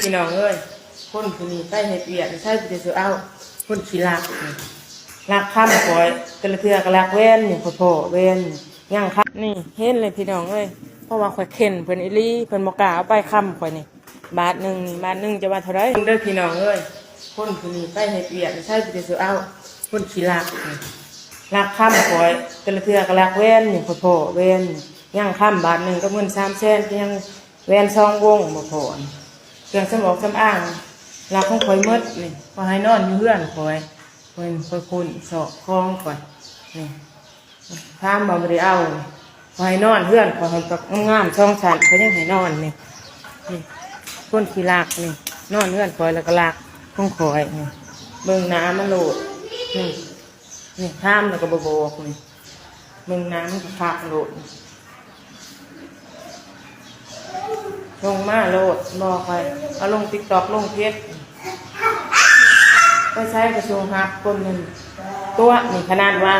ພີ່ນ້ອງເອີຍ ຄົນຜູ້ນີ້ໄປເຮັດວຽກໃສ ຜູ້ທີ່ຊິເອົາ ຄົນຂີ້ລັກນີ້ ລັກຄຳຂ້ອຍ ແຕ່ລະເທື່ອກໍລັກແຫວນນີ້ ຂ້ອຍພໍ້ແຫວນນີ້ ຍັງຄຳນີ້ ເຫັນເລີຍພີ່ນ້ອງເອີຍ ເພາະວ່າຂ້ອຍເຂັນເພິ່ນອີ່ຫຼີ ເພິ່ນບໍ່ກ້າເອົາໄປຄຳຂ້ອຍນີ້ ບາດໜຶ່ງນີ້ ບາດໜຶ່ງຈະວ່າເທົ່າໃດເດີພີ່ນ້ອງເອີຍ ຄົນຜູ້ນີ້ໄປເຮັດວຽກໃສ ຜູ້ທີ່ຊິເອົາ ຄົນຂີ້ລັກນີ້ ລັກຄຳຂ້ອຍ ແຕ່ລະເທື່ອກໍລັກແຫວນນີ້ ຂ້ອຍພໍ້ແຫວນນີ້ ຍັງຄຳບາດໜຶ່ງກັບເງິນສາມແສນ ກໍຍັງແຫວນສອງວົງບໍ່ພໍ ເຄື່ອງສຳອອກສຳອາງ ລັກຂອງຂ້ອຍໝົດນີ້ ຂ້ອຍໃຫ້ນອນຢູ່ເຮືອນຂ້ອຍ ຂ້ອຍ ຂ້ອຍຄົ້ນຊອກຂອງຂ້ອຍນີ້ ຖາມວ່າບໍ່ໄດ້ເອົາ ຂ້ອຍໃຫ້ນອນເຮືອນຂ້ອຍ ຫ້ອງພັກງາມໆ ສອງຊັ້ນ ຂ້ອຍຍັງໃຫ້ນອນນີ້ ນີ້ ຄົນຂີ້ລັກນີ້ ນອນເຮືອນຂ້ອຍແລ້ວກໍລັກຂອງຂ້ອຍນີ້ ເບິ່ງໜ້າມັນໂລດນີ້ ນີ້ ຖາມແລ້ວກໍບໍ່ບອກນີ້ ເບິ່ງໜ້າມັນຄັກໆໂລດນີ້ ລົງມາໂລດ ບອກຂ້ອຍ ເອົາລົງຕິກຕັອກ ລົງເຟສ ໄປໃສກະຊົງຮັບຄົນໜຶ່ງ ຕົວະນີ້ ຂະໜາດວ່າ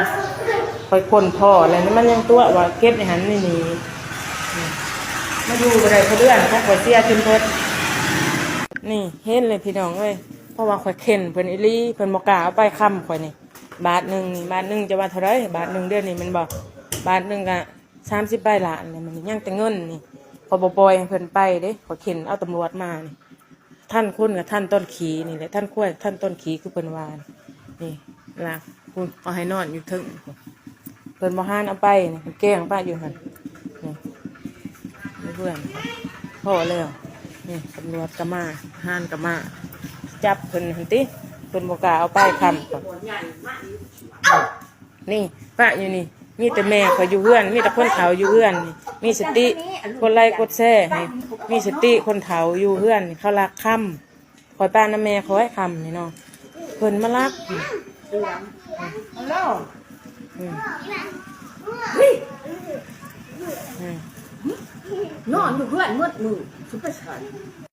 ຂ້ອຍຄົ້ນພໍ້ແລ້ວ ມັນຍັງຕົວະວ່າເກັບໃນຫັ້ນໃນນີ້ ມາຢູ່ບໍ່ໄດ້ເພາະເຮືອນຂອງຂ້ອຍເສຍຈົນເບິດ ນີ້ ເຫັນເລີຍພີ່ນ້ອງເອີຍ ເພາະວ່າຂ້ອຍເຂັນເພິ່ນອີ່ຫຼີ ເພິ່ນບໍ່ກ້າເອົາໄປຄຳຂ້ອຍນີ້ ບາດໜຶ່ງນີ້ ບາດໜຶ່ງຈະວ່າເທົ່າໃດ ບາດໜຶ່ງດຽວນີ້ແມ່ນບໍ່ ບາດໜຶ່ງກະສາມສິບປາຍລ້ານນີ້ ມັນຍັງແຕ່ເງິນນີ້ ຂ້ອຍບໍ່ປ່ອຍໃຫ້ເພິ່ນໄປເດ້ ຂ້ອຍເຂັນເອົາຕຳຫຼວດມານີ້ ທັນຄົນກໍທັນຕອນຂີ້ນີ້ແຫຼະ ທັນຄວາຍກໍທັນຕອນຂີ້ ຄືເພິ່ນວ່ານີ້ ລາກ ພຸ້ນ ເອົາໃຫ້ນອນຢູ່ເທິງ ເພິ່ນບໍ່ຫານເອົາໄປນີ້ ເພິ່ນແກງປະຢູ່ຫັ້ນນີ້ ຢູ່ເຮືອນ ພໍ້ແລ້ວນີ້ ຕຳຫຼວດກໍມາ ທະຫານກໍມາ ຈັບເພິ່ນຫັ້ນຕິ ເພິ່ນບໍ່ກ້າເອົາໄປຄຳ ນີ້ ປະຢູ່ນີ້ ມີແຕ່ແມ່ຂ້ອຍຢູ່ເຮືອນ ມີແຕ່ຄົນເຖົ້າຢູ່ເຮືອນນີ້ ມີສະຕິ ກົດໄລກົດແຊໃຫ້ ມີສະຕິ ຄົນເຖົ້າຢູ່ເຮືອນນີ້ ເຂົາລັກຄຳ ຂ້ອຍປະນຳແມ່ຂ້ອຍຄຳນີ້ເນາະ ເພິ່ນມາລັກ ອືມ ອືມ ນອນຢູ່ເຮືອນໝົດມື້ ຊິໄປໃສ?